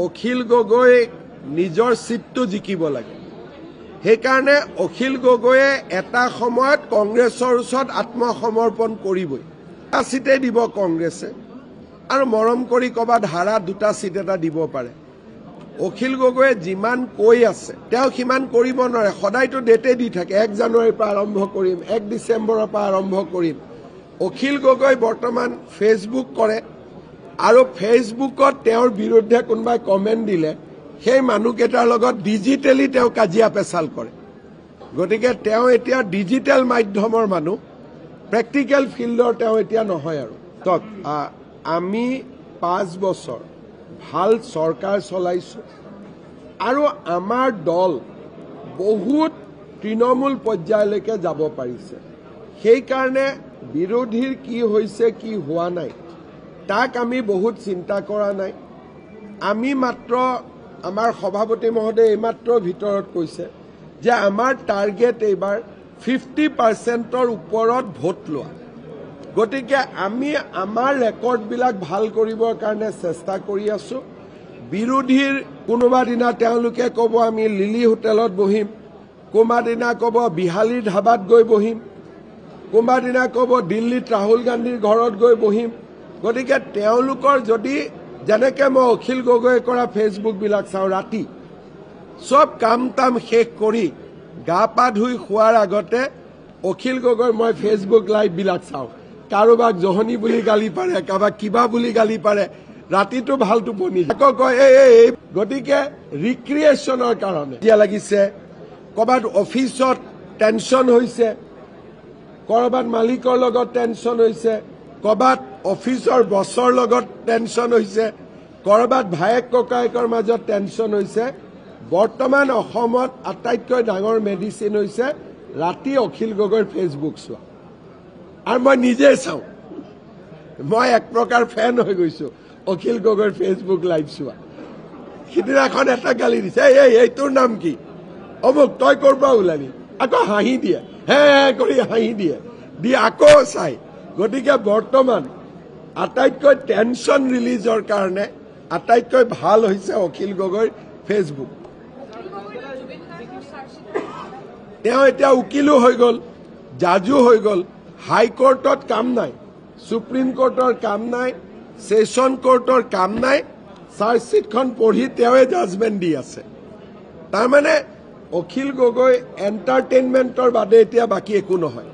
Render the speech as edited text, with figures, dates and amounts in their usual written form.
অখিল গগৈ নিজৰ চিটটো জিকিব লাগে। সেইকাৰণে অখিল গগৈয়ে এটা সময়ত কংগ্ৰেছৰ ওচৰত আত্মসমৰ্পণ কৰিবই। এটা চিটেই দিব কংগ্ৰেছে আৰু মৰম কৰি ক'ৰবাত হাৰা দুটা চিট এটা দিব পাৰে। অখিল গগৈয়ে যিমান কৈ আছে তেওঁ সিমান কৰিব নোৱাৰে। সদায়তো ডেটে দি থাকে, 1 জানুৱাৰীৰ পৰা আৰম্ভ কৰিম, 1 ডিচেম্বৰৰ পৰা আৰম্ভ কৰিম। অখিল গগৈ বৰ্তমান ফেচবুক কৰে আৰু ফেচবুকত তেওঁৰ বিৰুদ্ধে কোনোবাই কমেণ্ট দিলে সেই মানুহকেইটাৰ লগত ডিজিটেলি তেওঁ কাজিয়া পেচাল কৰে। গতিকে তেওঁ এতিয়া ডিজিটেল মাধ্যমৰ মানুহ, প্ৰেক্টিকেল ফিল্ডৰ তেওঁ এতিয়া নহয়। আৰু চাওক, আমি 5 বছৰ ভাল চৰকাৰ চলাইছোঁ আৰু আমাৰ দল বহুত তৃণমূল পৰ্যায়লৈকে যাব পাৰিছে। সেইকাৰণে বিৰোধীৰ কি হৈছে কি হোৱা নাই তাক আমি বহুত চিন্তা কৰা নাই। আমি মাত্ৰ আমাৰ সভাপতি মহোদয়ে এইমাত্ৰ ভিতৰত কৈছে যে আমাৰ টাৰ্গেট এইবাৰ 50%ৰ ওপৰত ভোট লোৱা। গতিকে আমি আমাৰ ৰেকৰ্ডবিলাক ভাল কৰিবৰ কাৰণে চেষ্টা কৰি আছোঁ। বিৰোধীৰ কোনোবা দিনা তেওঁলোকে ক'ব আমি লিলি হোটেলত বহিম, কোনোবা দিনা ক'ব বিহালীৰ ধাবাত গৈ বহিম, কোনোবা দিনা ক'ব দিল্লীত ৰাহুল গান্ধীৰ ঘৰত গৈ বহিম। গতিকে তেওঁলোকৰ যদি যেনেকে মই অখিল গগৈয়ে কৰা ফেচবুকবিলাক চাওঁ, ৰাতি চব কাম তাম শেষ কৰি গা পা ধুই শোৱাৰ আগতে অখিল গগৈৰ মই ফেচবুক লাইভবিলাক চাওঁ। কাৰোবাক জহনী বুলি গালি পাৰে, কাৰোবাক কিবা বুলি গালি পাৰে, ৰাতিটো ভাল টোপনি। আকৌ কয় এই এই। গতিকে ৰিক্ৰিয়েশ্যনৰ কাৰণে এতিয়া লাগিছে, ক'ৰবাত অফিচত টেনশ্যন হৈছে, ক'ৰবাত মালিকৰ লগত টেনশ্যন হৈছে, ক'ৰবাত অফিচৰ বছৰ লগত টেনশ্যন হৈছে, ক'ৰবাত ভায়েক ককায়েকৰ মাজত টেনশ্যন হৈছে। বৰ্তমান অসমত আটাইতকৈ ডাঙৰ মেডিচিন হৈছে ৰাতি অখিল গগৈৰ ফেচবুক চোৱা। আৰু মই নিজে চাওঁ, মই এক প্ৰকাৰ ফেন হৈ গৈছোঁ অখিল গগৈৰ ফেচবুক লাইভ চোৱা। সিদিনাখন এটা গালি দিছে, এই এই তোৰ নাম কি, অমুক তই ক'ৰ পৰা ওলালি, আকৌ হাঁহি দিয়ে, হে কৰি হাঁহি দিয়ে, দি আকৌ চাই। গতিকে বৰ্তমান আটাইতকৈ টেনশ্যন ৰিলিজৰ কাৰণে আটাইতকৈ ভাল হৈছে অখিল গগৈৰ ফেচবুক। তেওঁ এতিয়া উকিলো হৈ গ'ল, জাজো হৈ গ'ল। হাইকোৰ্টত কাম নাই, সুপ্ৰিম কোৰ্টৰ কাম নাই, ছেছন কোৰ্টৰ কাম নাই, চাৰ্জশ্বিটখন পঢ়ি তেওঁৱে জাজমেণ্ট দি আছে। তাৰমানে অখিল গগৈ এণ্টাৰটেইনমেণ্টৰ বাদে এতিয়া বাকী একো নহয়।